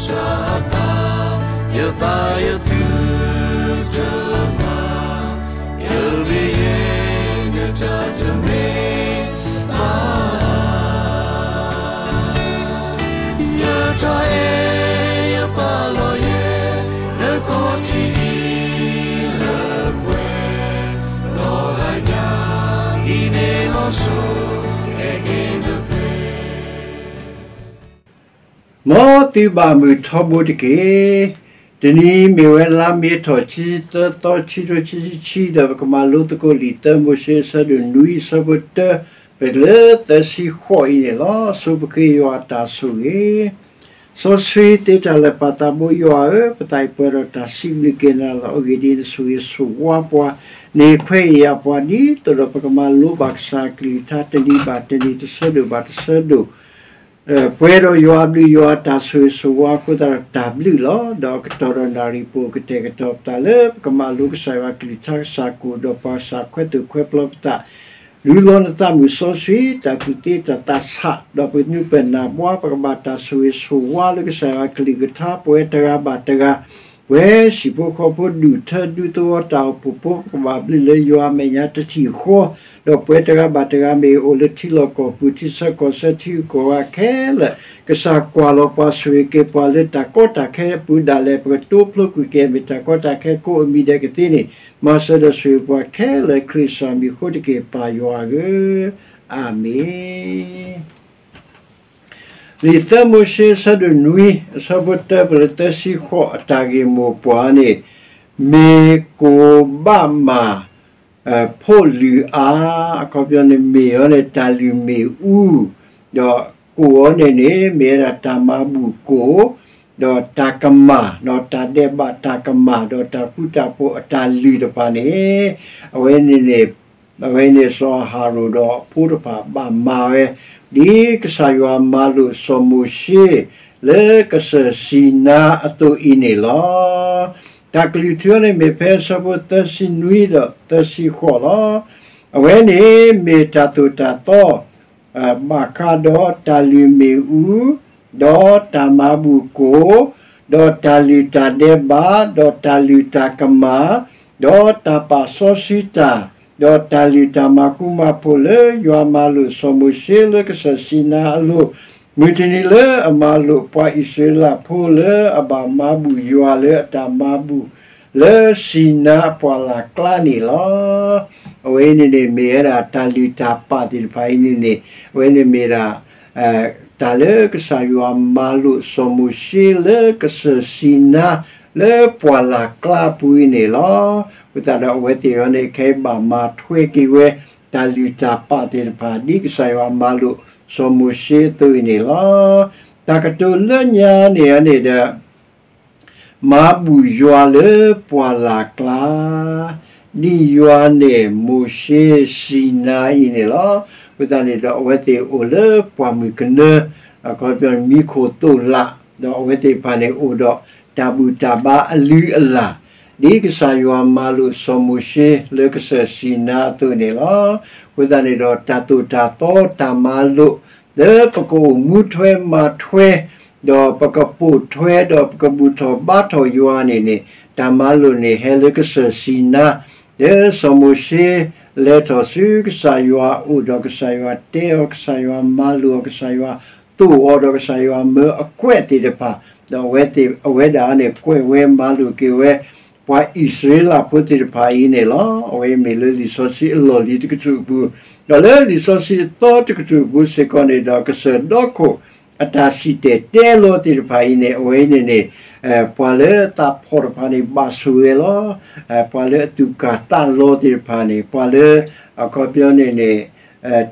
စးသး, ယသးယသုတမၤ, ယမ့ၢ်ယဲ နတၢ်တမ့ၢ်ဘၣ်. ယတၢ်အဲၣ်ယပာ်လီၤယဲ နခီၣ်ထံးအံၤလၢပှဲၤ, ဒီးလၢညါအံၤန့ၣ်လီၤစိၤ ဟဲက့ၤနပျဲၢ် မ်သုဘၣ်မုာ်ထီဘိတက့ၢ်. တနံၤမ့ၢ်ဝဲလါမ့ၤထီၣ်ခံဆံသၢသီ ခံကထိခံဆံခံ ဒီးပကမၤလိသကိးလံာ်သၢမိၤၡ့ အဆၢဒိၣ်နွံ အဆၢဖိတၢ ပတုၤလၢသၢဆံဃိးအံၤန့ၣ်လီၤ. ဆိပဃ့ယွၤအတၢ်ဆိၣ်ဂ့ၤ စီဆှံသ့တၢ်လၢာ် ပၢ်သးဘိယွၤဧၢ, ပသးအံၤပှဲၤဒီးတၢ်စံးဘျုးက့ၤနၤလီၤ. အိၣ်ဂ့ၢ်ဒ်အံၤ, နဆိၣ်ဂ့ၤဆိၣ်ဝါပှၤ, နဟ့ၣ်ခွဲးဟ့ၣ်ယာ်ပှၤ ဒ်သိးဒီးပကမၤလိဘၣ်ကစၢ်အကလုၢ်ကထါ တနံၤဘၣ်တနံၤ တဆၢဒိၣ်ဘၣ်တဆၢဒိၣ် ပှဲၤဒီးယွၤအဘျုးယွၤအတၢ်ဆိၣ်ဂ့ၤဆိၣ်ဝါအဃိသတးဒီး တၢ်ဘျုးလီၤ. ဒီးအကတီၢ်ဒီးနၣ်ရံၣ်ပူၤ ကတဲာ်ကတီၤပသးလၢ ပကမၤလိကစၢ်ယွၤအကလုၢ်ကထါ ကစၢ်ကအိၣ်ဒီးပှၤ ကစၢ်ခွဲးသိၣ်ခွဲးပျီပသး, လူလီၤနသးမုၢ်စီဆှံ တၢ်ကူၣ်သ့တၢ်သးဆး, ဒီးပကနုာ်ပၢၢ်နၢ်ဘှါ ပကဘၣ်တၢ်ဆိၣ်ဂ့ၤဆိၣ်ဝါလၢကစၢ်ယွၤအကလုၢ်ကထါ ပဝဲတဂၤဘၣ်တဂၤ, ပဝဲဟံၣ်ဖိဃီဖိ ဒူၣ်ထၢဒူသဝီ တၢ်အိၣ်ဖှိၣ်ဖိ ပကဘၣ်ဘျုးလၢယွၤအမဲာ်ညါတထံၣ်ဃီ, ဒီးပဝဲတဂၤဘၣ်တဂၤ မ့ၢ်အိၣ်လၢထံလီၢ်ကီၢ်ပူၤ ထံဆၢကီၢ်ဆၢ ထံဂုၤကီၢ်ဂၤခဲလၢာ်, ကစၢ်ကွၢ်လီၤပှၤဆိၣ်ဂ့ၤက့ၤပှၤလၢတၢ်ကီတၢ်ခဲအပူၤဒၣ်လဲာ် ပကတိဖျိကွံာ်က့ၤ မ့ၢ်တၢ်ကီတၢ်ခဲကိးအမံၤဒဲးကသ့န့ၣ်, မၤစၢၤဒီးဆိၣ်ဂ့ၤပှၤခဲလၢာ် ခရံာ်ကစၢ်မံၤအဃိတက့ၢ် ပၢ်ယွၤဧၢ, အၤမ့ၣ်. လံာ်သၢမိၤၡ့ အဆၢဒိၣ်နွံ အဆၢဖိတၢ ပတုၤလၢသၢဆံဃိး အတၢ်ဂ့ၢ်မိၢ်ပှၢ်န့ၣ်, မ့ၢ်ကိၢ်ဘၣ်မး ဖိလုၢ်အါ, အခီပညီန့ၣ် မ့ၢ်အီၤန့ၣ် တၢ်လုၢ်မ့ၣ်အူ, ဒီးကိၢ်အီၤန့ၣ်န့ၣ် မ့ၢ်ဝဲဒၣ်တၢ်မၤဘူၣ်ကိၢ်, ဒီးတၢ်ကမၣ်, ဒီးတၢ်ဒဲးဘးတၢ်ကမၣ်, ဒီးတၢ်ဃူတၢ်ဖိးအတၢ်လုၢ်တဖၣ်န့ၣ်, အဝဲန့ၣ်န့ၣ် အဝဲန့ၣ်စီၤအၤဟရိၣ်ဒီးအဖိတဖၣ်ဘၣ်မၤဝဲ, ဒ်ကစၢ်ယွၤမၤလိာ်စီၤမိၤၡ့ လၢကစၢၢ်စံၤနါအသိးအံၤန့ၣ်လီၤ. တၢ်ကလုၢ်ထူန့ၣ် မ့ၢ်ဖဲအဆၢဖိသၢဆံနွံဒီးသၢဆံဃိးလီၤ. အဝဲန့ၣ်မ့ၢ်တၢ်သိၣ်တၢ်သီ ဘၣ်ဃးဒီးတၢ်လုၢ်မ့ၣ်အူ, ဒီးတၢ်မၤဘူၣ်ကိၢ်, ဒီးတၢ်လုၢ်တၢ်ဒဲးဘး, ဒီးတၢ်လုၢ်တၢ်ကမၣ်, ဒီးတၢ်ပာ်စီဆှံတၢ်, ဒီးတၢ်လုၢ်တၢ်မၤဃူမၤဖိးလၢယွၤမၤလိာ်စီၤမိၤၡ့လၢကစၢၢ်စံၤနါအလိၤ, မုၢ်တနံၤလၢအမၤလိာ်ပှၤအံၣ်စရ့လးဖိလၢအဘၣ်မၤဘူၣ်ယွၤလၢအတၢ်မၤဘူၣ် လၢစံၤနါပှၢ်လၢ်ကျါန့ၣ်လီၤ. အဝဲအံၤန့ၣ်န့ၣ် မ့ၢ်ဝဲဒၣ်တၢ်လုၢ်တၢ်ပာ်သ့ၣ်တဖၣ်အံၤန့ၣ်န့ၣ်, အဝဲန့ၣ်မ့ၢ်ဒၣ် တၢ်လၢကစၢ်ယွၤမၤလိာ်စီၤမိၤၡ့လၢကစၢၢ်စံၤနါ လၢပှၢ်လၢ်ကျါအပူၤအံၤန့ၣ်လီၤ. အဃိသတးဒီးအဝဲသ့ၣ်အံၤန့ၣ် ခဲအံၤဘၣ်မၤထွဲက့ၤဝဲ တၢ်လုၢ်တၢ်ပာ်သ့ၣ်တဖၣ် ဒ်ကစၢ်ယွၤမၤလိာ်စီၤမိၤၡ့အသိးအံၤန့ၣ်လီၤ. တၢ်ကတိၤလၢညါန့ၣ်န့ၣ်ဒီး မၤဘူၣ်ယွၤလၢပှၢ်လၢ်ကျါ, ဒ်ယွၤန့ၢ်မိၤၡ့စံၤနါအံၤန့ၣ်လီၤ. အဃိသတးန့ၣ်ဒီး အဝဲသ့ၣ်အိၣ်လၢပှၢ်မုၢ်ကနၢ, အခီပညီမံခိၣ်သိၣ်လး, ဒီးအဝဲသ့ၣ်တဖၣ်န့ၣ်အိၣ်ဒီးတၢ်ဘူၣ်တၢ်ဘါအလုၢ်အလၢ်, ဒ်ကစၢ်ယွၤမၤလိာ်စီၤမိၤၡ့လၢကစၢၢ်စံၤနါအသိးန့ၣ်လီၤ. အဃိသတးန့ၣ်ဒီး တၢ်သိၣ်တၢ်သီတၢ်မၤလိာ် လၢပကအိၣ်မူထွဲမၤထွဲ, ဒီးပကပိာ်ထွဲ ဒီးပကဘူၣ်ထီၣ်ဘါထီၣ်ယွၤန့ၣ်န့ၣ်, တၢ်မၤလိာ်န့ၣ် ဟဲလၢကစၢၢ်စံၤနါ, လၢစီၤမိၤၡ့ လဲၤထီၣ်ဆူကစၢ်ယွၤအအိၣ်ဒီး ကစၢ်ယွၤတဲအီၤ, ကစၢ်ယွၤမၤလိာ်အီၤ, ကစၢ်ယွၤသိၣ်အီၤဒီး ကစၢ်ယွၤမၢအကွဲးသ့ၣ်တဖၣ်, ဒီးအဝဲသ့ၣ် အဝဲဒၣ်န့ၣ် ကွဲးဝဲမၤလိာ်က့ၤဝဲ ပှၤအံၣ်စရ့လးဖိသ့ၣ်တဖၣ်အံၤန့ၣ်လီၤ. အဝဲမ့ၢ်လၢလံာ်စီဆှံအလီၢ်လံၤတကတြူၢ်အပူၤ, ဒီးလၢလံာ်စီဆှံအသီတကတြူၢ်အပူၤစ့ၢ်ကီးန့ၣ်ဒီး ကစၢၢ်ဒီခိၣ်အတၢ်စံၣ်တဲၤတဲလီၤသ့ၣ်တဖၣ်အံၤန့ၣ် အဝဲန့ၣ်န့ၣ် ပှၤလၢသးဖှီၣ်တဖၣ်န့ၣ် ဘၣ်ဆိၣ်ဂ့ၤလီၤ. ပှၤလၢအသူၣ်ကၢ်သးလီၤသ့ၣ်တဖၣ်န့ၣ်, ပှၤလၢ အခီပညီန့ၣ်န့ၣ်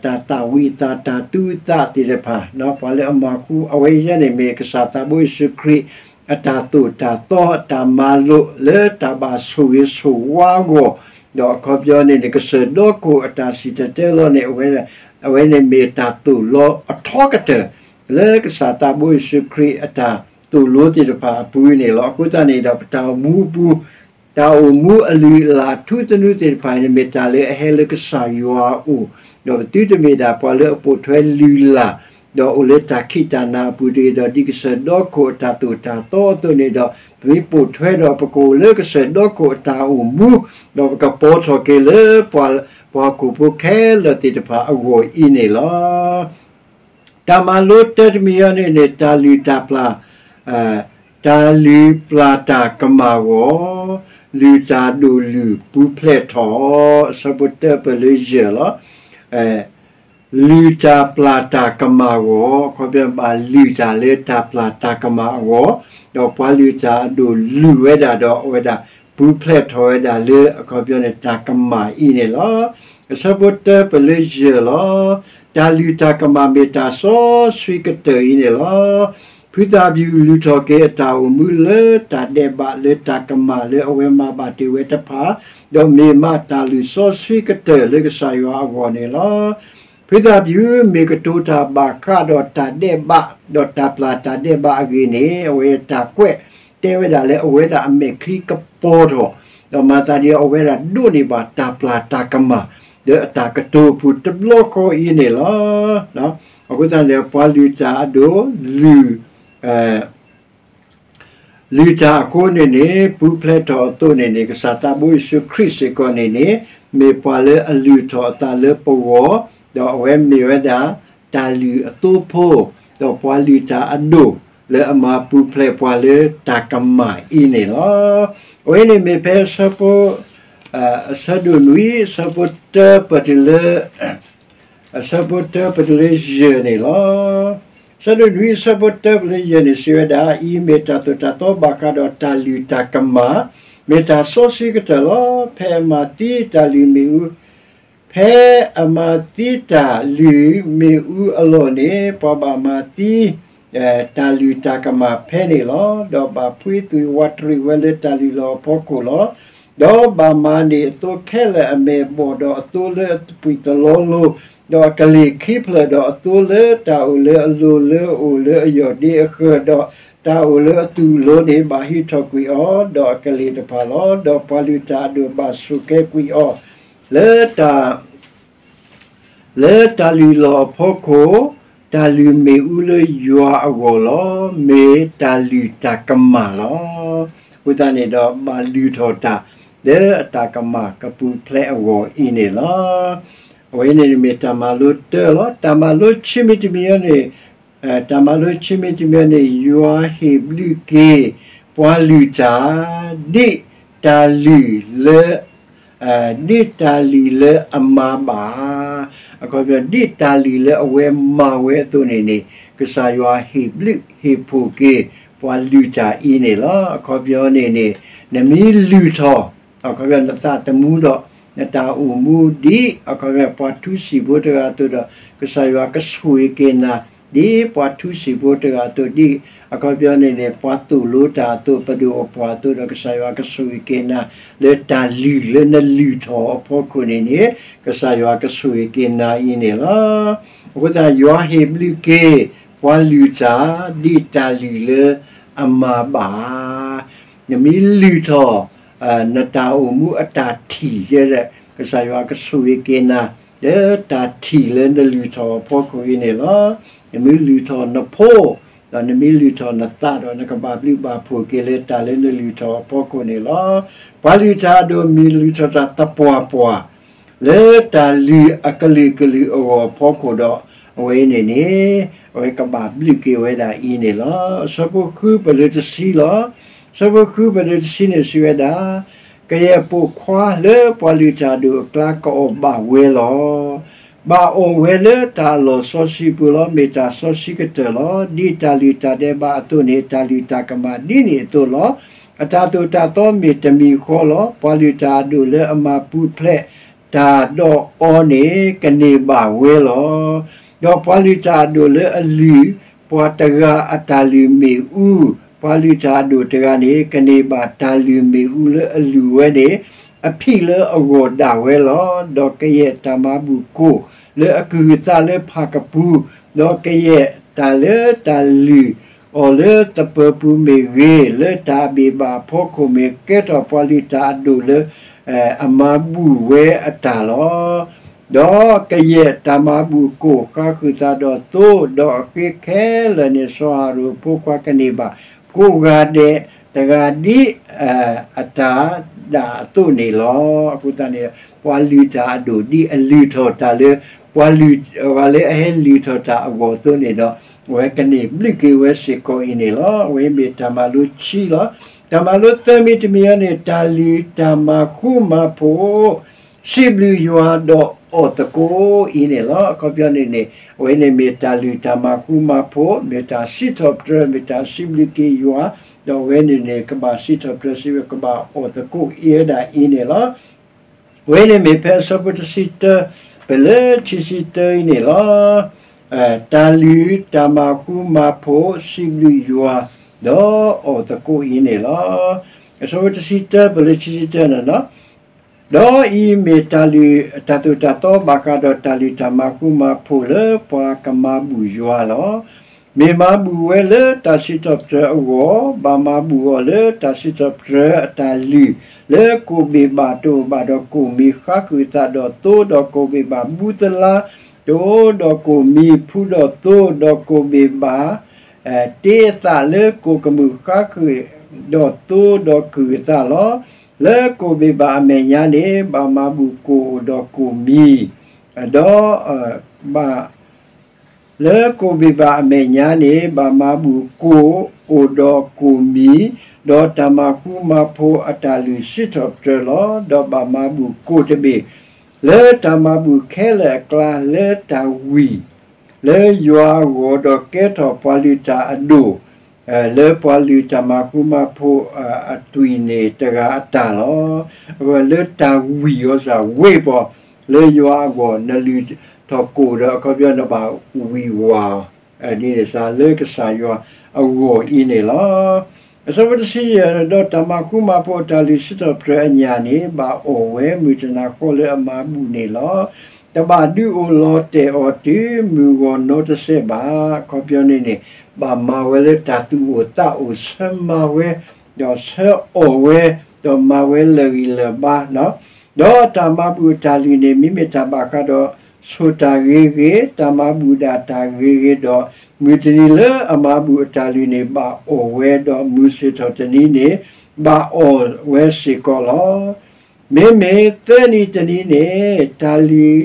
တၢ်သၣ်ဝံၤသး တၢ်သူသးသ့ၣ်တဖၣ်, ပှၤလၢအမၤဃူ အဝဲယဲန့ၣ် မ့ၢ်ကစၢ်သးဘိယ့ၣ်ၡူးခရံာ် အတၢ်သိၣ်တၢ်သီ အတၢ်မၤလိာ်လၢတၢ်ဘၣ်ဆိၣ်ဂ့ၤဆိၣ်ဝါအဂီၢ်, ဒီးအခီပညီန့ၣ်န့ၣ် ကစၢၢ်ဒီခိၣ်အတၢ်စံၣ်တဲၤတဲလီၤန့ၣ် အဝဲန့ၣ်မ့ၢ်တၢ်သိၣ်လီၤအထီကတၢၢ် လၢကစၢ်သးဘိယ့ၣ်ၡူးခရံာ်အတၢ်သိၣ်လိသ့ၣ်တဖၣ်အပူၤန့ၣ်လီၤ. အဃိသတးန့ၣ်ဒီး ပတၢ်အိၣ်မူအပူၤ တၢ်အိၣ်မူအလုၢ်အလၢ်ထူသနူသ့ၣ်တဖၣ်န့ၣ် မ့ၢ်တၢ်လၢအဟဲလၢကစၢ်ယွၤအအိၣ်, ဒီးပသုတမ့ၢ်ဒၣ်ပှၤလၢအပိာ်ထွဲလုၢ်လၢ် ဒီးအိၣ်လၢတၢ်ခံးတၢ်နၤအပူၤတဂ့ၤ, ဒီးဒ်ကစၢၢ်ဒီခိၣ်အတၢ်သိၣ်တၢ်သီအသိးန့ၣ်ဒီး, ပမ့ၢ်ပိာ်ထွဲဒီး ပကအိၣ်လၢကစၢၢ်ဒီခိၣ်အတၢ်အိၣ်မူ, ဒီးပကပိာ်ထီၣ်က့ၤလၢ ပှၤဟီၣ်ခိၣ်ဖိခဲလၢာ်သ့ၣ်တဖၣ်အဂီၢ်အံၤန့ၣ်လီၤ. တၢ်မၤလိတၢ်တမံၤအံၤန့ၣ်န့ၣ် တၢ်လုၢ်တၢ်ပျၢ်, တၢ်လုၢ်ပျၢ်တၢ်ကမၣ်အဂီၢ်, လုၢ်တၢ်ဒိၣ်လုၢ်ပူၤဖျဲးထီၣ်, အဆၢဖိတၢပၢၢ်လၢယဲၢ်လီၤ. လုၢ်တၢ်ပျၢ်တၢ်ကမၣ်အဂီၢ်, အခီပညီဘၣ်လုၢ်တၢ်လၢတၢ်ပျၢ်တၢ်ကမၣ်အဂီၢ်, ဒီးပှၤလုၢ်တၢ်အဒိၣ်လုၢ်ဝဲဒၣ်ဒီးအဝဲဒၣ်ပူၤဖျဲးထီၣ်ဝဲဒၣ်လၢ အခီပညီန့ၣ် တၢ်ကမၣ်အံၤန့ၣ်လီၤ. အဆၢဖိတၢပၢၢ်လၢယဲၢ်လီၤ. တၢ်လုၢ်တၢ်ကမၣ်မ့ၢ်တၢ်စီဆှံကတၢၢ်အံၤန့ၣ်လီၤ. ဖုသးပျုၢ်လုၢ်ထီၣ်က့ၤအတၢ်အိၣ်မူလၢတၢ်ဒဲးဘးလၢတၢ်ကမၣ်လၢအဝဲမၤဘၣ်တ့ၢ်ဝဲတဖၣ်, ဒီးမ့ၢ်မးတၢ်လုၢ်စီဆှံကတၢၢ်လၢကစၢ်ယွၤအဂီၢ်န့ၣ်လီၤ. ဖုသးပျုၢ်မ့ၢ်ကတိၤတၢ်ဘၣ်ဃးဒီးတၢ်ဒဲးဘး, ဒီးတၢ်ပျၢ်တၢ်ဒဲးဘးအဂ့ၢ်န့ၣ်, အဝဲတၢ်ကွဲးတဲဝဲဒၣ်လၢအဝဲဒၣ်အမဲာ်ချံကပီၤထီၣ်, ဒီးမၤသးဒ်အဝဲဒၣ်ဒိးန့ၢ်ဘၣ်တၢ်ပျၢ်တၢ်ကမၣ် လၢအတၢ်ကတိၤအပူၤတဘျီဃီအံၤန့ၣ်လီၤ. အဃိသတးန့ၣ် ပှၤလုၢ်တၢ်အဒိၣ်လုၢ် လုၢ်တၢ်အဃိန့ၣ်န့ၣ် ပူၤဖျဲးထီၣ်အသိးန့ၣ်န့ၣ် ကစၢ်သးဘိယ့ၣ်ၡူးခရံာ်စ့ၢ်ကီးန့ၣ်န့ၣ် မ့ၢ်ပှၤလၢအလုၢ်ထီၣ်အသးလၢပဂီၢ်, ဒီးအဝဲမ့ၢ်ဝဲဒၣ် တၢ်လုၢ်အသိဖိ, ဒီးပှၤလုၢ်တၢ်အဒိၣ်လၢအမၤပူၤဖျဲးပှၤလၢတၢ်ကမၣ်အံၤန့ၣ်လီၤ. အဝဲန့ၣ်မ့ၢ်ဖဲအဆၢဖိ အဆၢဒိၣ်နွံ အဆၢဖိတၢပၢၢ်တုၤလၢ အဆၢဖိတၢပၢၢ်တုၤလၢယဲၢ်န့ၣ်လီၤ. အဆၢဒိၣ်နွံ အဆၢဖိတၢပၢၢ်လၢယဲၢ်န့ၣ် စံးဝဲဒၣ်, အံၤမ့ၢ်တၢ်သိၣ်တၢ်သီဘၣ်ဃးဒီးတၢ်လုၢ်တၢ်ကမၣ်, မ့ၢ်တၢ်စီဆှံကတၢၢ်လီၤ. ဖဲအမၤသံတၢ်လုၢ်မ့ၣ်အူ ဖဲအမၤသံတၢ်လုၢ်မ့ၣ်အူအလီၢ်န့ၣ်, ပှၤဘၣ်မၤသံ တၢ်လုၢ်တၢ်ကမၣ်ဖဲန့ၣ်လီၤ. ဒီးဘၣ်ဖှံသူၣ်ဝးတရံးဝဲလၢတၢ်လုၢ်လီၢ်အဖီခိၣ်လီၤ. ဒီးဘၣ်မၤန့ၢ်အသိခဲလၢာ်အမဲာ်ဘီၣ်ဒီးအသိလၢအသွံၣ်သလီလိၤ, ဒီးအကလ့ၢ်ခံဖျၢၣ်ဒီးအသိလၢတၢ်အိၣ်လၢအလိၤလၢအအိၣ်လၢအယီၢ်ဒ့အဃၢၤ, ဒီးတၢ်အိၣ်လၢအသွံၣ်အလိၤန့ၣ် ဘၣ်ဟံးထီၣ်ကွံာ်အီၤ, ဒီးအကလ့ၢ်တဖၣ်လီၤ. ဒီးပှၤလုၢ်တၢ်အဒိၣ်ဘၣ်ဆိၣ်ကဲကွံာ်အီၤ လၢတၢ် လၢတၢ်လုၢ်လီၢ်အဖီခိၣ်, တၢ်လုၢ်မ့ၣ်အူလၢယွၤအဂီၢ်လီၤ. မ့ၢ်တၢ်လုၢ်တၢ်ကမၣ်လီၤ. အဃိသတးန့ၣ်ဒီး ဘၣ်လုၢ်ထီၣ်တၢ် လၢအတၢ်ကမၣ်ကပူၤဖျဲးအဂီၢ်အံၤန့ၣ်လီၤ. အဝဲန့ၣ်မ့ၢ်တၢ်မၤလိတၢလီၤ. တၢ်မၤလိဆံးမံၤတမံၤန့ၣ် တၢ်မၤလိဆံးမံၤတမံၤန့ၣ် ယွၤဟ့ၣ်ဘျုးက့ၤ ပှၤလုၢ်တၢ် ဒ်တၢ်လုၢ်လၢ ဒ်တၢ်လုၢ်လၢအမၤဘၣ်, အခီပညီ ဒ်တၢ်လုၢ်လၢအဝဲမၤဝဲအသိးန့ၣ်န့ၣ် ကစၢ်ယွၤဟ့ၣ်ဘျုးဟ့ၣ်ဖှိၣ်က့ၤ ပှၤလုၢ်တၢ်အံၤန့ၣ်လီၤ. အခီပညီန့ၣ်န့ၣ် နမ့ၢ်လုၢ်ထီၣ် အခီပညီ နသးသမူဒီး နတၢ်အိၣ်မူဒ် အခီပညီ ပှၤထူစံာ်ဖိတဂၤအသိးဒီး ကစၢ်ယွၤကဆိၣ်ဂ့ၤက့ၤနၤ ဒ်ပှၤထူစံာ်ဖိတဂၤအသိး ဒ် အခီပညီန့ၣ်န့ၣ် ပှၤသိၣ်လိတၢ်အသိး ပဒိၣ်အပှၢ်အသိးဒီး ကစၢ်ယွၤကဆိၣ်ဂ့ၤက့ၤနၤ လၢတၢ်လုၢ်လၢနလုၢ်ထီၣ်အဖီခိၣ်န့ၣ်န့ၣ် ကစၢ်ယွၤကဆိၣ်ဂ့ၤက့ၤနၤအံၤန့ၣ်လီၤ. အဃိသတး ယွၤဟ့ၣ်ဘျုးက့ၤ ပှၤလုၢ်တၢ် ဒ်တၢ်လုၢ်လၢအမၤဘၣ် နမ့ၢ်လုၢ်ထီၣ် နတၢ်အိၣ်မူအတၢ်ထံၣ်ယဲဒၣ် ကစၢ်ယွၤကဆိၣ်ဂ့ၤက့ၤနၤ လၢတၢ်ထံၣ်လၢနလုၢ်ထီၣ်အဖီခိၣ်အံၤန့ၣ်လီၤ. နမ့ၢ်လုၢ်ထီၣ်နဖိ ဒီးနမ့ၢ်လုၢ်ထီၣ်နသးဒီး နကဘၣ်ဘျုးဘၣ်ဖှိၣ်က့ၤလၢတၢ်လၢနလုၢ်ထီၣ်အဖီခိၣ်န့ၣ်လီၤ. ပှၤလုၢ်တၢ်အဒိၣ်မ့ၢ်လုၢ်ထီၣ်တၢ်သပှၢ်ပှၢ် လၢတၢ်လုၢ်အကလုာ်ကလုာ်အဂီၢ်အဖီခိၣ်ဒီး အဝဲအံၤန့ၣ်န့ၣ် အဝဲကဘၣ်ဘျုးက့ၤဝဲဒၣ်အံၤန့ၣ်လီၤ. အဆၢဖိဃုပၢၢ်လၢတဆံလီၤ. အဆၢဖိဃုပၢၢ်လၢတဆံန့ၣ်စံးဝဲဒၣ်, ကယဲၢ်ပိာ်ခွါလၢပှၤလုၢ်တၢ်အဒိၣ်အကျါကအီၣ်ဘၣ်ဝဲလီၤ. ဘၣ်အီၣ်ဝဲလၢတၢ်အလီၢ်စီဆှံပူၤလီၤ. မ့ၢ်တၢ်စီဆှံကတၢၢ်လီၤ. ဒ်တၢ်လုၢ်တၢ်ဒဲးဘးအသိးန့ၣ် တၢ်လုၢ်တၢ်ကမၣ်ဒ်န့ၣ်အသိးလီၤ. အတၢ်သိၣ်တၢ်သီမ့ၢ်တမံၤဃီလီၤ. ပှၤလုၢ်တၢ်အဒိၣ်လၢအမၤပူၤဖျဲးတၢ်ဒီးအီၤန့ၣ် ကန့ၢ်ဘၣ်ဝဲလီၤ. ဒီးပှၤလုၢ်တၢ်အဒိၣ်လၢအလုၢ် ပှၤတဂၤအတၢ်လုၢ်မ့ၣ်အူ, ပှၤလုၢ်တၢ်အဒိၣ်တဂၤန့ၣ် ကန့ၢ်ဘၣ်တၢ်လုၢ်မ့ၣ်အူလၢအလုၢ်ဝဲန့ၣ် အဖံးလၢအဂီၢ်ဒၣ်ဝဲလီၤ. ဒီးကယဲၢ်တၢ်မၤဘူၣ်ကိၢ်လၢအကုၢ်အသးလၢဖၣ်ကပူၤ, ဒီးကယဲၢ်တၢ်လၢတၢ်လုၢ်အီၤလၢသပၢၤပူၤမ့ၢ်ဂ့ၤ, လၢတၢ်အဘ့ၣ်ဘၣ်အဖီခိၣ်မ့ၢ် ကဲထီၣ်ပှၤလုၢ်တၢ်အဒိၣ်လၢ အမၤဘူၣ်ဝဲအတၢ်လီၤ. ဒီးကယဲၢ်တၢ်မၤဘူၣ်ကိၣ်ဃါဃုာ်သးဒီးသိ, ဒီးအဃ့ခဲလၢာ်န့ၣ် စီၤအၤရိၣ်အဖိခွါကန့ၢ်ဘၣ် ကိးဂၤဒဲးတဂၤဒ် အတၢ်ဒၣ်အသိးန့ၣ်လီၤ. အဃိသတးန့ၣ် ပှၤလုၢ်တၢ်အဒိၣ် ဒ်အလုၢ်ထီၣ်တၢ်လၢ ပှၤလုၢ် ပှၤလၢအဟဲလုၢ်ထီၣ်တၢ်အဂီၢ်အသိးန့ၣ်ဒီး အဝဲကန့ၢ်ဘျုးက့ၤဝဲစ့ၢ်ကီးအံၤန့ၣ်လီၤ. အဝဲမ့ၢ်တၢ်မၤလိခံလီၤ. တၢ်မၤလိသၢမံၤတမံၤအံၤန့ၣ် တၢ်လုၢ်တၢ်မၤဃူမၤဖိး စံးဘျုးယွၤဒီးအီၣ်သကိးအံၤန့ၣ်လီၤ. အခီပညီန့ၣ်န့ၣ် အဝဲန့ၣ်မ့ၢ်တၢ်လုၢ်တၢ်မၤဃူမၤဖိး, မ့ၢ်တၢ်စံးထီၣ်ပတြၢၤ, မ့ၢ်တၢ်စံးဘျုးက့ၤယွၤ, ဒီးအဝဲန့ၣ်န့ၣ် ကဘၣ်စံးထီၣ်ပတြၢၤစံးဝဲ ကဘၣ်အီၣ်သကိးအံၤဝဲဒၣ်အံၤန့ၣ်လီၤ. အဝဲန့ၣ်မ့ၢ်ဖဲအဆၢဖိတဆံတၢ ပလၢခံဆံတၢအံၤန့ၣ်လီၤ. တၢ်လုၢ်တၢ်မၤဃူမၤဖိး စံးဘျုးယွၤ ဒီးအီၣ်သကိးအံၤန့ၣ်လီၤ. အဆၢဖိတဆံတၢ ပလၢခံဆံတၢန့ၣ်လီၤ. ဒီးအံၤမ့ၢ်တၢ်လုၢ် တၢ်သိၣ်တၢ်သီဘၣ်ဃးဒီးတၢ်လုၢ်တၢ်မၤဃူမၤဖိးလၢပှၤကမၤဘူၣ်ယွၤလီၤ. မ့ၢ်မၤဘူၣ်ဝဲလၢတၢ်စံးထီၣ်ပတြၢၤအဂီၢ်, ဘၣ်မၤဘူၣ်အီၤလၢတၢ်စံးထီၣ်ပတြၢၤအတၢ်လုၢ်, လၢကိၣ်ဘ့ၣ်ဘၣ်တအိၣ်ဘၣ်ဒီးကိၣ်မံၤ, ဃါဃုာ်သးဒီးသိဒီးကိၣ်ဘ့ၣ်ဘၣ်, ဘူသလါ တအိၣ်ဒီးကိၣ်မံၤ, ဖူဒီးသိဒီးကိၣ်ဘ့ၣ်, ဘၣ်တ့အသးလၢကိၣ်ကမူၣ်, ဃါဃုာ်ဒီးသိဒီးကုၢ်အသးလီၤ. လၢကိၣ်ဘ့ၣ်ဘၣ်အမဲာ်ညါန့ၣ် ဘၣ်မၤဘူၣ်ကိၣ်အိၣ်ဒီးကိၣ်မံၤ, ဒီးဘၣ် လၢကိၣ်ဘ့ၣ်ဘၣ်အမဲာ်ညါန့ၣ် ဘၣ်မၤဘူၣ်ကိၣ်အိၣ်ဒီးကိၣ်မံၤ, ဒီးတၢ်မၤဃူမၤဖိးအတၢ်လုၢ်စံးထီၣ်ပတြၢၤလီၤ. ဒီးဘၣ်မၤဘူၣ်ကိၣ်တဘ့ၣ် လၢတၢ်မၤဘူၣ်ခဲလၢာ်အကျါ လၢတၢ်ဝံၢ် လၢယွၤအဂီၢ်, ဒီးကဲထီၣ်ပှၤလုၢ်တၢ်အဒိၣ် လၢပှၤလုၢ်တၢ်မၤဃူမၤဖိးအသွံၣ်န့ၣ်တဂၤအတၢ်လီၤ. အဝဲလၢတၢ်ဝံၢ်အီၤစၢ်ဝ့ၤပီၤ လၢယွၤအဂီၢ် နလုၢ်ထီၣ်ကိၣ်ဒီး အခီပညီနဘၣ်ဝံၢ်ဝၤအီၤ ဒ်န့ၣ်စ့ၢ် လၢကစၢ်ယွၤအဂီၢ်အံၤန့ၣ်လီၤ. အဆၢဖိတဆံယဲၢ် ဒီးတၢ်မၤဃူမၤဖိးအတၢ်လုၢ်စံးထီၣ်ပတြၢၤအညၣ်န့ၣ် ဘၣ်အီၣ်ဝဲမုၢ်တနၤဃီလၢအမၤဘူၣ်န့ၣ်လီၤ. တဘၣ်ဒုးအိၣ်လီၤတဲာ်အီၤတုၤမုၢ်ဂီၤနီတစဲးဘၣ်. အခီပညီန့ၣ်န့ၣ် ဘၣ်မၤဝဲလၢတၢ်သူၣ်အိၣ်သးအိၣ် ဆၢမၤဝဲ ဒီးဆၢအီၣ်ဝဲ ဒီးမၤဝဲလၢာ်ဂံၢ်လၢာ်ဘါ ဒီးတၢ်မၤဘူၣ်အတၢ်လုၢ်န့ၣ် မ့မ့ၢ်တၢ်ဘၣ်ဃးဒီး ဆိၣ်တၢ်ဂ့ၤဂ့ၤ, တၢ်မၤဘူၣ်ဒၣ်တၢ်ဂ့ၤဂ့ၤဒီး မုၢ်တနံၤလၢအမၤဘူၣ်အတၢ်လုၢ်န့ၣ် ဘၣ်အီၣ်ဝဲဒီးမုၢ်ဆ့ၣ်ထီၣ်တနံၤန့ၣ် ဘၣ်အီၣ်ဝဲစ့ၢ်ကီးလီၤ. မ့မ့ၢ်သၢနံၤတနံၤန့ၣ် တၢ်လုၢ်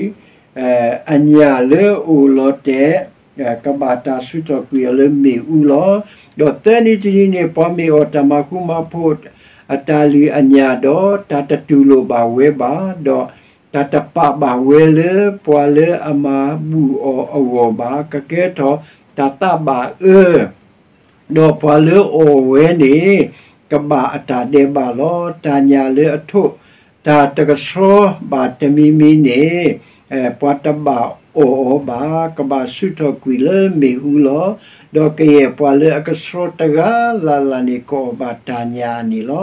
အညၣ်လၢအအိၣ်လီၤတဲာ် ကဘၣ်တၢ်ဆူးထီၣ်ကွံာ်အီၤလၢမ့ၣ်အူလီၤ. ဒီးသၢနံၤတနံၤန့ၣ် ပှၤမ့ၢ်အီၣ်တၢ်မၤဃူမၤဖိးအတၢ်လုၢ်အညၣ်ဒီး တၢ်တတူၢ်လိာ်ဘၣ်ဝဲဘၣ်, ဒီးတၢ်တပာ်ဘၣ်ဝဲလၢပှၤလၢအမၤဘူၣ်အီၤအဂီၢ်ဘၣ်, ကကဲထီၣ်တၢ်သးဘၣ်အၢ ဒီးပှၤလၢအအီၣ်ဝဲန့ၣ် ကဘၣ်အတၢ်ဒဲးဘးလီၤ. တၢ်ညၣ်လၢအထိးတၢ်တကဆှီဘၣ်တမံၤမံၤန့ၣ် ပှၤတဘၣ်အီၣ်အီၤဘၣ်, ကဘၣ်ဆူးထီၣ်ကွံာ်လၢမ့ၣ်အူလီၤ. ဒီးကယဲၢ်ပှၤလၢအကဆှီတဂၤလၢ်လၢ်န့ၣ် ကအီၣ်ဘၣ်တၢ်ညၣ်န့ၣ်လီၤ.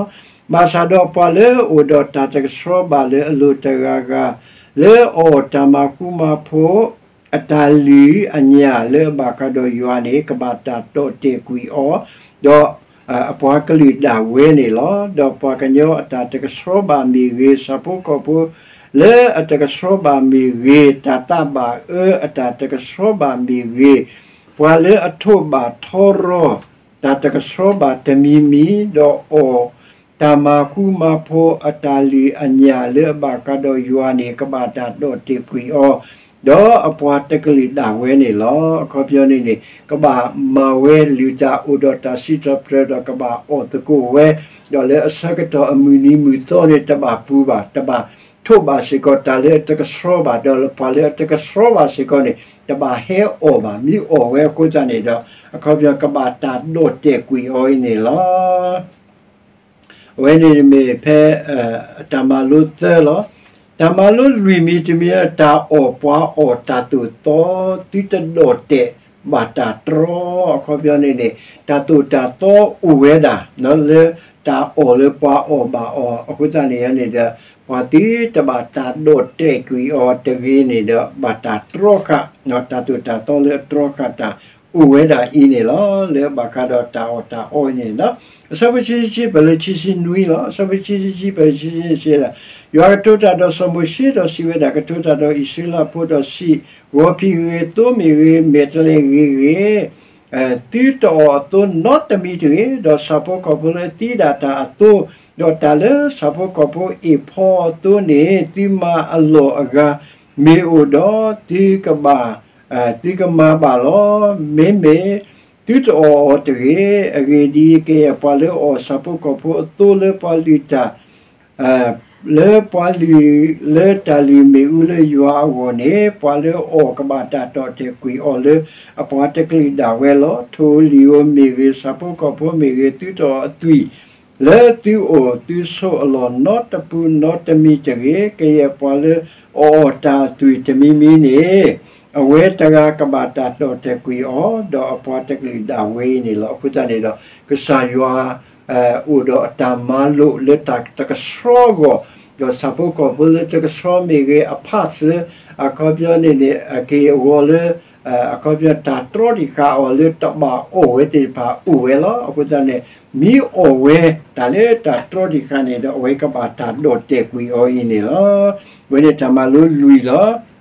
ဘၣ်ဆၣ်ဒီးပှၤလၢအအိၣ်ဒီးတၢ်တကဆှီဘၣ်လၢအလိၤတဂၤဂၤ လၢအအီၣ်တၢ်မၤဃူမၤဖိး အတၢ်လုၢ်အညၣ်လၢအဘၣ်ဃးဒီးယွၤန့ၣ် ကဘၣ်တၢ်ဒီၣ်တဲာ်ကွံာ်အီၤ, ဒီးအပှၤကလုာ်ဒၣ်ဝဲန့ၣ်လီၤ. ဒီးပှၤကညီအတၢ်တကဆှီဘၣ်မ့ၢ်ဂ့ၤ, ဆၣ်ဖိကီၢ်ဖိလၢအတကဆှီဘၣ်မ့ၢ်ဂ့ၤ, တၢ်သးဘၣ်အၢအတၢ်တကဆှီဘၣ်မ့ၢ်ဂ့ၤ, ပှၤလၢအထိးဘၣ်ထီရီၤ တၢ်တကဆှီဘၣ်တမံၤမံၤ, ဒီးအီၣ်တၢ်မၤဃူမၤဖိးအတၢ်လုၢ်အညၣ်လၢအဘၣ်ဃးဒီးယွၤန့ၣ် ကဘၣ်တၢ်ဒီၣ်တဲာ်ကွံာ်အီၤ, ဒီးအပှၤတကလုာ်ဒၣ်ဝဲန့ၣ်လီၤ. အခီပညီန့ၣ်န့ၣ် ကဘၣ်မၤဝဲလုၢ်တၢ်အိၣ်ဒီးတၢ်စံးထီၣ်ပတြၢၤဒီးကဘၣ်အီၣ်သကိးဝဲ, ဒီးလၢအဆၢကတီၢ်အမုၢ်နံၤမုၢ်သီန့ၣ် တဘၣ်ပူၤဘၣ်, တဘၣ်ထိးဘၣ်စ့ၢ်ကီးတၢ်လၢအတကဆှီဘၣ်, ဒီးလၢပှၤလၢအတကဆှီဘၣ်စ့ၢ်ကီးန့ၣ် တဘၣ်ဟဲအီၣ်ဘၣ်. မ့ၢ်အီၣ်ဝဲအဃိသတးန့ၣ်ဒီး အခီပညီကဘၣ်တၢ်ဒီၣ်တဲာ်ကွံာ်အီၤအံၤန့ၣ်လီၤ. အဝဲန့ၣ်မ့ၢ်ဖဲ တၢ်မၤလိသၢလီၤ. တၢ်မၤလိလွံၢ်မံၤတမံၤ တၢ်အီၣ်ပှၤအီၣ်တၢ်သိၣ်သီ သုတဒီၣ်တဲာ်ဘၣ်တၢ်တြီ. အခီပညီန့ၣ်န့ၣ် တၢ်သိၣ်တၢ်သီအိၣ်ဝဲဒၣ် လၢတၢ်အီၣ်လၢပှၤအီၣ်ဘၣ်အီၤ အဃိသတးန့ၣ်န့ၣ်ဒီး ပှၤသုတဘၣ်တၢ်ဒီၣ်တဲာ်ကွံာ်အီၤတဂ့ၤန့ၣ်ဒီး ဘၣ်တၢ်တြီဃာ် တၢ်သိၣ်တၢ်သီလၢအတြီဃာ်တၢ် အိၣ်ဝဲဒၣ်အံၤန့ၣ်လီၤ. လၢဘၣ်ဃးဒီးတၢ်အီၣ်တၢ်အီအံၤန့ၣ်လီၤ. အဆၢဖိခံဆံခံ ပၢၢ်လၢခံဆံနွံလီၤ. အဆၢဖိခံဆံခံ ပၢၢ်လၢခံဆံနွံ စံးဝဲဒၣ်, ယွၤကတိၤတၢ်ဒီးစီၤမိၤၡ့ဒီးစံးဝဲဒၣ်, ကတိၤတၢ်ဒီးအံၣ်စရ့လးဖိဒီးစံး, ဂီၤဖံးဂ့ၤ, သိမ့ၢ်ဂ့ၤ, မဲာ်တဲၤလဲၤဂ့ၤဂ့ၤ, သုတအီၣ်အသိနီတမံၤတဂ့ၤ, ဒီးဆၣ်ဖိကီၢ်ဖိလၢသံဒၣ်တၢ်အသိ, ဒီးတၢ်လၢဆၣ်ဖိကီၢ်ဖိအ့ၣ်ဖီအီၤအသိန့ၣ် သုမၤအလီၢ်အဂၤမ့ၢ်အိၣ်ဒီး, သုကဘၣ်, သုကမၤဘၣ်လီၤ. မ့မ့ၢ်သုတအီၣ်အီၤတဂ့ၤ. အဂ့ၢ်ဒ်အံၤ, ကယဲၢ်ပှၤလၢအအီၣ်ဆၣ်ဖိကီၢ်ဖိအသိလၢပှၤလုၢ်တၢ် လၢပှၤလုၢ်လၢတၢ်လုၢ်မ့ၣ်အူလၢယွၤအဂီၢ်န့ၣ်, ပှၤလၢအအီၣ်ကဘၣ်တၢ်တီၣ်တဲာ်ကွံာ်အီၤလၢအပှၤတကလုာ်ဒၣ်ဝဲလီၤ. ထိၣ်ဧိၤလံၣ်ဧိၤမ့ၢ်ဂ့ၤ, ဆၣ်ဖိကီၢ်ဖိမ့ၢ်ဂ့ၤ, သုတအီၣ်အသွံၣ် လၢသုအိၣ်သုဆိးအလီၢ်နီတပူၤနီတမံၤတဂ့ၤ. ကယဲၢ်ပှၤလၢအအီၣ်တၢ်အသွံၣ်တမံၤမံၤန့ၣ်, အဝဲတဂၤကဘၣ်တၢ်တီၣ်တဲာ်ကွံာ်အီၤ, ဒီးအပှၤတကလုာ်ဒၣ်ဝဲအံၤန့ၣ်လီၤ. အဃိသတးန့ၣ်ဒီး ကစၢ်ယွၤ အိၣ်ဒီးအတၢ်မၤလိာ်လၢတၢ်တကဆှီအဂီၢ်, ဒီးဆၣ်ဖိကီၢ်ဖိလၢတကဆှီမ့ၢ်ဂ့ၤ, အဖးစၢၤ, အခီပညီန့ၣ်န့ၣ် အက့ၢ်အဂီၤလၢ အခီပညီတၢ်တြီတံာ်ဃာ်အီၤလၢတဘၣ်အီၣ်ဝဲသ့ၣ်တဖၣ်အိၣ်ဝဲလီၤ. အဃိသတးန့ၣ် မ့ၢ်အီၣ်ဝဲတၢ်လၢတၢ်တြီတံာ်ဃာ်န့ၣ်ဒီး အဝဲကဘၣ်တၢ်တီၣ်တဲာ်ကွံာ်အီၤအံၤန့ၣ်လီၤ. အဝဲန့ၣ်တၢ်မၤလိလွံၢ်လီၤ.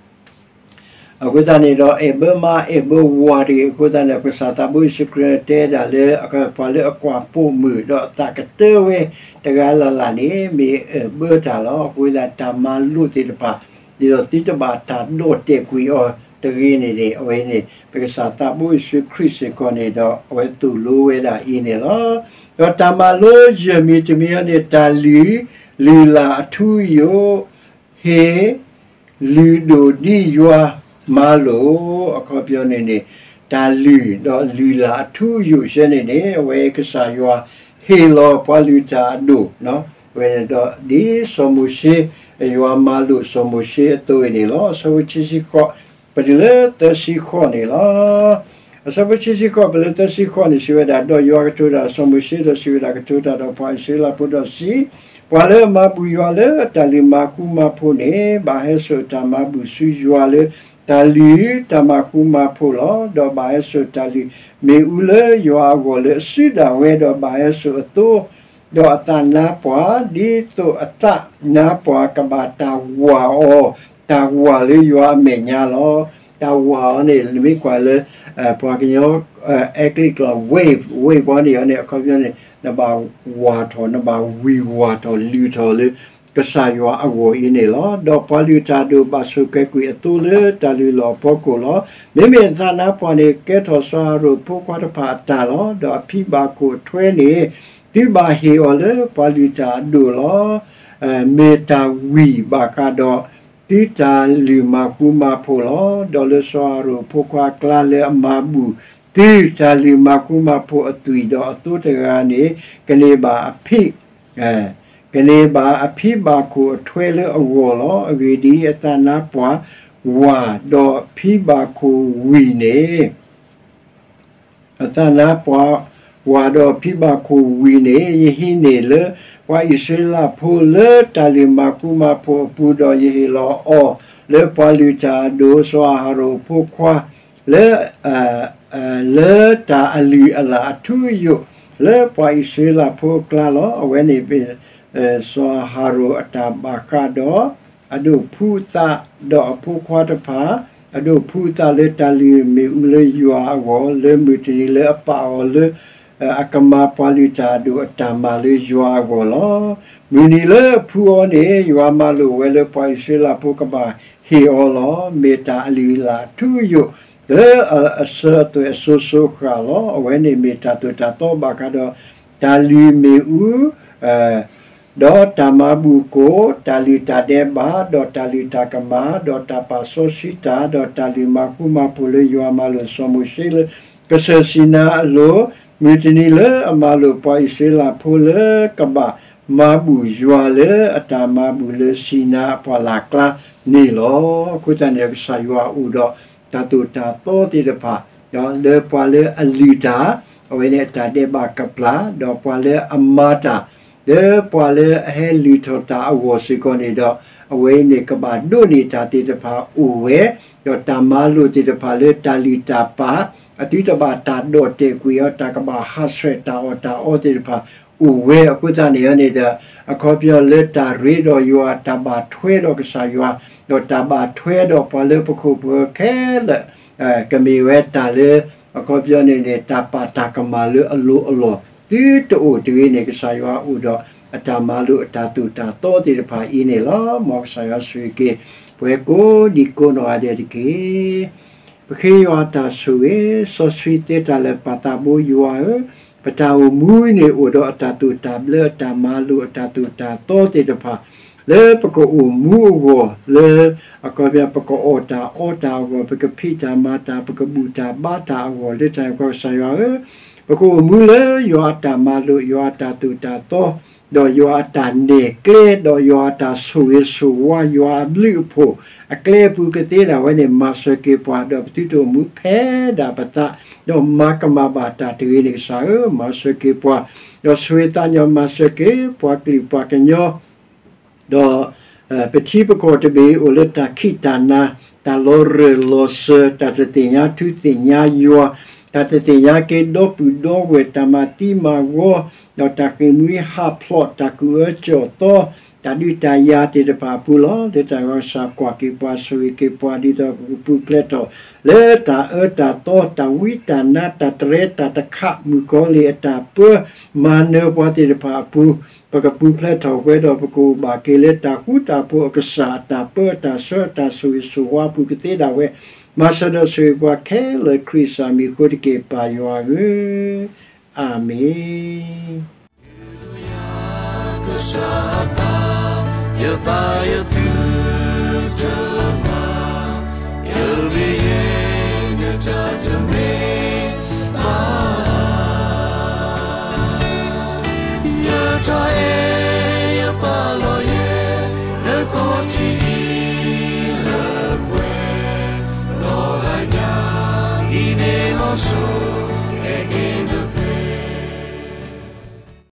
အဃိသတးန့ၣ်ဒီး အဲၣ်ဘၢမါအဲၣ်ဘၢဝၤတဂ့ၤ. အဃိသတးန့ၣ် ပကစၢ်သးဘိယ့ၣ်ၡူးခရံာ်တဲဒၣ်လၢ ပှၤလၢအကွၢ်ပိာ်မုၣ်ဒီးအသးကတၢၢ်ဝဲတဂၤလၢ်လၢ်န့ၣ် မ့ၢ်အၢၣ်ဘၢတၢ်လီၤ. အဃိသတးတၢ်မၤလိသ့ၣ်တဖၣ် ဒ်သိးသုတဘၣ်တၢ်တီၣ်တဲာ်ကွံာ်အီၤတဂ့ၤန့ၣ်န့ၣ် အဝဲန့ၣ် ပကစၢ်သးဘိယ့ၣ်ၡူးခရံာ်စ့ၢ်ကီးန့ၣ်ဒီး အဝဲသိၣ်လိဝဲဒၣ်အံၤန့ၣ်လီၤ. ဒီးတၢ်မၤလိယဲၢ်မံၤတမံၤအံၤန့ၣ် တၢ်လုၢ်, လုၢ်လၢ်အထူအယိာ်, ဟ့ၣ် လုၢ်ဒိၣ်ဒ်ယွၤမၤလိာ်, အခီပညီန့ၣ်န့ၣ် တၢ်လုၢ်ဒီးလုၢ်လၢ်အထူအယိာ်ဆဲန့ၣ်န့ၣ် အဝဲကစၢ်ယွၤဟ့ၣ်လီၤပှၤလုၢ်တၢ်အဒိၣ်, အဝဲန့ၣ်ဒီးဒ်စီၤမိၤၡ့, ယွၤမၤလိာ်စီၤမိၤၡ့အသိးအံၤန့ၣ်လီၤ. အဆၢဖိခံဆံဃိး ပတုၤလၢသၢဆံဃိးန့ၣ်လီၤ. အဆၢဖိခံဆံဃိး ပတုၤလၢသၢဆံဃိးန့ၣ် စံးဝဲဒၣ်, ဒီးယွၤကတိၤတၢ်ဒီးစီၤမိၤၡ့ဒီးစံးဝဲဒၣ်, ကတိၤတၢ်ဒီးပှၤအံၣ်စရ့လးဖိဒီးစံး, ပှၤလၢအမၤဘူၣ်ယွၤလၢတၢ်လုၢ်မၤဃူမၤဖိးန့ၣ် ဘၣ်ဟဲစိာ်တၢ်မၤဘူၣ်ဆူယွၤလၢတၢ်လုၢ်တၢ်မၤဃူမၤဖိးလီၤ. ဒီးဘၣ်ဟဲစိာ်တၢ်လုၢ်မ့ၣ်အူလၢယွၤအဂီၢ်လၢအစုဒၣ်ဝဲ, ဒီးဘၣ်ဟဲစိာ်အသိ ဒီးအသးနါပှၢ်, ဒ်သိးအသးနါပှၢ်ကဘၣ်တၢ်ဝၢ်အီၤ, တၢ်ဝၢ်လၢယွၤအမဲာ်ညါလီၤ. တၢ်ဝၢ်အီၤန့ၣ် နမ့ၢ်ကွၢ်လၢ ပှၤကညီ အဲကလံးကျိာ် wave, wave အီၤန့ၣ်န့ၣ် အခီပညီန့ၣ် နဘၣ်ဝၢ်ထီၣ် နဘၣ်ဝံၢ်ဝၢ်ထီၣ်လုၢ်ထီၣ်လၢ ကစၢ်ယွၤအဂီၢ်အံၤန့ၣ်လီၤ. ဒီးပှၤလုၢ်တၢ်အဒိၣ်ဘၣ်ဆိၣ်ကဲၤကွံာ်အသိလၢတၢ်လုၢ်လီၢ်အဖီခိၣ်လီၤ. မ့မ့ၢ်အသးနါပှၢ်န့ၣ် ကဲထီၣ်စီၤအၤရိၣ်ဖိခွါတဖၣ်အတၢ်လီၤ. ဒီးအဖံဘၣ်ခိၣ်အထွဲန့ၣ် သုဘၣ်ဟ့ၣ်အီၤလၢပှၤလုၢ်တၢ်အဒိၣ်လီၤ. မ့ၢ်တၢ်ဝံၢ်ဘၣ်ဃးဒီး သုတၢ်လုၢ်မၤဃူမၤဖိးလီၤ. ဒီးလၢစီၤအၤရိၣ်အဖိခွါအကျါလၢအမၤဘူၣ်သုတၢ်လုၢ်မၤဃူမၤဖိးအသွံၣ်ဒီးအသိတဂၤန့ၣ် ကန့ၢ်ဘၣ်အဖံ ကန့ၢ်ဘၣ်အဖံဘၣ်ခိၣ်အထွဲလၢအဂီၢ်လီၤ. အဂ့ၢ်ဒ်အံၤ, အသးနါပှၢ်ဝၢ်ဒီးဖံဘၣ်ခိၣ်ဝံၢ်န့ၣ် အသးနါပှၢ်ဝၢ်ဒီးဖံဘၣ်ခိၣ်ဝံၢ်န့ၣ် ယဟံးန့ၢ်လၢပှၤအံၣ်စရ့လးဖိလၢတၢ်လုၢ်မၤဃူမၤဖိးအပူၤ, ဒီးယဟ့ၣ်လီၤအီၤလၢပှၤလုၢ်တၢ်အဒိၣ် စီၤအၤရိၣ်အဖိခွါ လၢ လၢတၢ်အလုၢ်အလၢ်အထူအယိာ် လၢပှၤအံၣ်စရ့လးဖိအကျါလီၤ. အဝဲန့ၣ်မ့ၢ် စီၤအၤရိၣ်အတၢ်ဘၣ်ဃးဒီး အဒိၣ်ဖုအသးဒီးအဖိခွါတဖၣ်, အဒိၣ်ဖုအသးလၢတၢ်လုၢ်မ့ၣ်အူလၢယွၤအဂီၢ်, လၢမုၢ်တနံၤလၢအပာ်အီၤလၢ အကမၤပှၤလုၢ်တၢ်အဒိၣ်အတၢ်မၤလၢယွၤအဂီၢ်လီၤ. မုၢ်နံၤလၢအဖုအီၤန့ၣ် ယွၤမၤလိာ်ဝဲလၢပှၤအံၣ်စရ့လးဖိကဘၣ်ဟ့ၣ်အီၤလီၤ. မ့ၢ်တၢ်အလုၢ်အလၢ်အထူအယိာ် လၢအဆၢအသွဲၣ်အစိၤစိၤဃၣ်လီၤ. အဝဲန့ၣ်မ့ၢ်တၢ်သိၣ်တၢ်သီဘၣ်ဃးဒီး တၢ်လုၢ်မ့ၣ်အူ ဒီးတၢ်မၤဘူၣ်ကိၣ်, တၢ်လုၢ်တၢ်ဒဲးဘး, ဒီးတၢ်လုၢ်တၢ်ကမၣ်, ဒီးတၢ်ပာ်စီဆှံတၢ်, ဒီးတၢ်လုၢ်မၤဃူမၤဖိးလၢယွၤမၤလိာ်စီၤမိၤၡ့လၢ ကစၢၢ်စံနါအလိၤ, မုၢ်တနံၤလၢအမၤလိာ်ပှၤအံၣ်စရ့လးဖိလၢကဘၣ်မၤဘူၣ်ယွၤလၢအတၢ်မၤဘူၣ်လၢစံနါအပှၢ်လၢ်ကျါန့ၣ်လီၤ. အဃိသတးန့ၣ် ကစၢ်ယွၤအိၣ်ဒီးတၢ်သိၣ်တၢ်သီသ့ၣ်တဖၣ် လၢပှၤလၢအလုၢ်တၢ် အဝဲန့ၣ်အတၢ်ဒဲးဘးကပျၢ်, ဒီးပှၤလၢအမၤတၢ်, လၢပှၤလၢအဟဲလုၢ်ထီၣ်တၢ်အဂီၢ်စ့ၢ်ကီးန့ၣ်ဒီး အဝဲအံၤန့ၣ်ကဘၣ်ဒိးန့ၢ်တၢ်သ့ၣ်တဖၣ်အိၣ်ဝဲ, ဒီးတၢ်မၤလိာ်သ့ၣ်တဖၣ်လၢတၢ်လုၢ်တၢ်ပာ် အသုတဘၣ်တၢ်ဒီၣ်တဲာ်ကွံာ်အီၤ တၢ်ကဘၣ်ဟးဆှဲးတၢ်အီၣ်တၢ်အီသ့ၣ်တဖၣ်အိၣ်ဝဲအဃိသတးန့ၣ်န့ၣ်ဒီး အခီပညီလၢတၢ်ရ့ဒီးယွၤ တၢ်ဘၣ်ထွဲဒီးကစၢ်ယွၤ ဒီးတၢ်ဘၣ်ထွဲဒီးပှၤလၢပခိၣ်ပဃၢၤခဲလၢာ် ကမ့ၢ်ဝဲတၢ်လၢ အခီပညီန့ၣ်န့ၣ် တၢ်ပာ်တၢ်ကမၣ်လၢအလိၤအလီၢ် သုတအိၣ်တဂ့ၤန့ၣ် ကစၢ်ယွၤအိၣ်ဒီးအတၢ်မၤလိာ်အတၢ်သိၣ်တၢ်သီသ့ၣ်တဖၣ်အံၤန့ၣ်လီၤ. မ်ကစၢ်ယွၤဆိၣ်ဂ့ၤက့ၤ ပှၤကိးဒံကိးနီၢ်ဂၤဒဲးတက့ၢ်. ပဃ့ယွၤအတၢ်ဆိၣ်ဂ့ၤ စီဆှံသ့တၢ်လၢာ် ပၢ်သးဘိယွၤဧၢ, ပတၢ်အိၣ်မူန့ၣ်အိၣ်ဒီးအတၢ်သိၣ်တၢ်ဘျၢ အတၢ်မၤလိာ်အတၢ်သိၣ်တၢ်သီသ့ၣ်တဖၣ် လၢပကအိၣ်မူအဂီၢ် လၢ အခီပညီ ပကအီၣ်တၢ်အီတၢ်အဂီၢ် ပကဖံးတၢ်မၤတၢ် ပကဘူၣ်တၢ်ဘါတၢ်အဂီၢ် လၢတၢ်န့ၣ်အဃိ ကစၢ်ယွၤဧၢ, ပကအိၣ်မူလၢယွၤအတၢ်မၤလိာ် ယွၤအတၢ်သိၣ်တၢ်သီ ဒီးယွၤအတၢ်နဲၣ်ကျဲ ဒီးယွၤအတၢ်ဆိၣ်ဂ့ၤဆိၣ်ဝါ ယွၤအဘျုးအဖှိၣ် အကျဲအပူၤကသ့ဒၣ်ဝဲန့ၣ် မၤစၢၤက့ၤပှၤ ဒီးပသုတအိၣ်မူဖဲဒၣ်ပသး ဒီးမၤကမၣ်ဘၣ်တၢ်တဂ့ၤန့ၣ် ကစၢ်ဧၢ, မၤစၢၤက့ၤပှၤ ဒီးဆိၣ်ဂ့ၤသးညီမၤစၢၤက့ၤ ပှၤကလုာ်ပှၤကညီ ဒီး ပထံပကီၢ်တဘ့ၣ်အိၣ်လၢတၢ်ခံးတၢ်နၤ, တၢ်လီၤရၢၢ်လီၤစၢၤ, တၢ်တသ့ၣ်ညါထူသ့ၣ်ညါယွၤ, တၢ်တသ့ၣ်ညါက့ၤဒီပုၢ်ဒီဝဲၢ်, တၢ်မၤသံမၤဝီ, ဒီးတၢ်ဃ့ၢ်မှံဟးဖျိး, တၢ်ကူၣ်အၢကူၣ်သီ, တၢ်ဒုးတၢ်ယၤသ့ၣ်တဖၣ်အပူၤလီၤ. လၢတၢ်ဂီၤစၢ်ကွၢ်က့ၤပှၤ ဆိၣ်ဂ့ၤက့ၤပှၤ ဒ်သိးပကပူၤဖျဲးထီၣ် လၢတၢ်အၢတၢ်သီ တၢ်ဝံတၢ်နါ တၢ်တရဲတၢ်တခး မုၣ်ကီၤလံၢ်အတၢ်ပၢ မၤနၢၤပှၤသ့ၣ်တဖၣ်အပူၤ ပကပူၤဖျဲးထီၣ်ဝဲဒီး ပကအိၣ်ဘၣ်က့ၤလၢတၢ်ဃူတၢ်ဖိးအကစၢ်အတၢ်ပၢ အတၢ်ဆှၢ အတၢ်ဆိၣ်ဂ့ၤဆိၣ်ဝါအပူၤကသ့ဒၣ်ဝဲ, မၤစၢၤဒီးဆိၣ်ဂ့ၤပှၤခဲလၢာ် ခရံာ်စၢ်မံၤအဃိတက့ၢ် ပၢ်ယွၤဧၢ, အၤမ့ၣ်.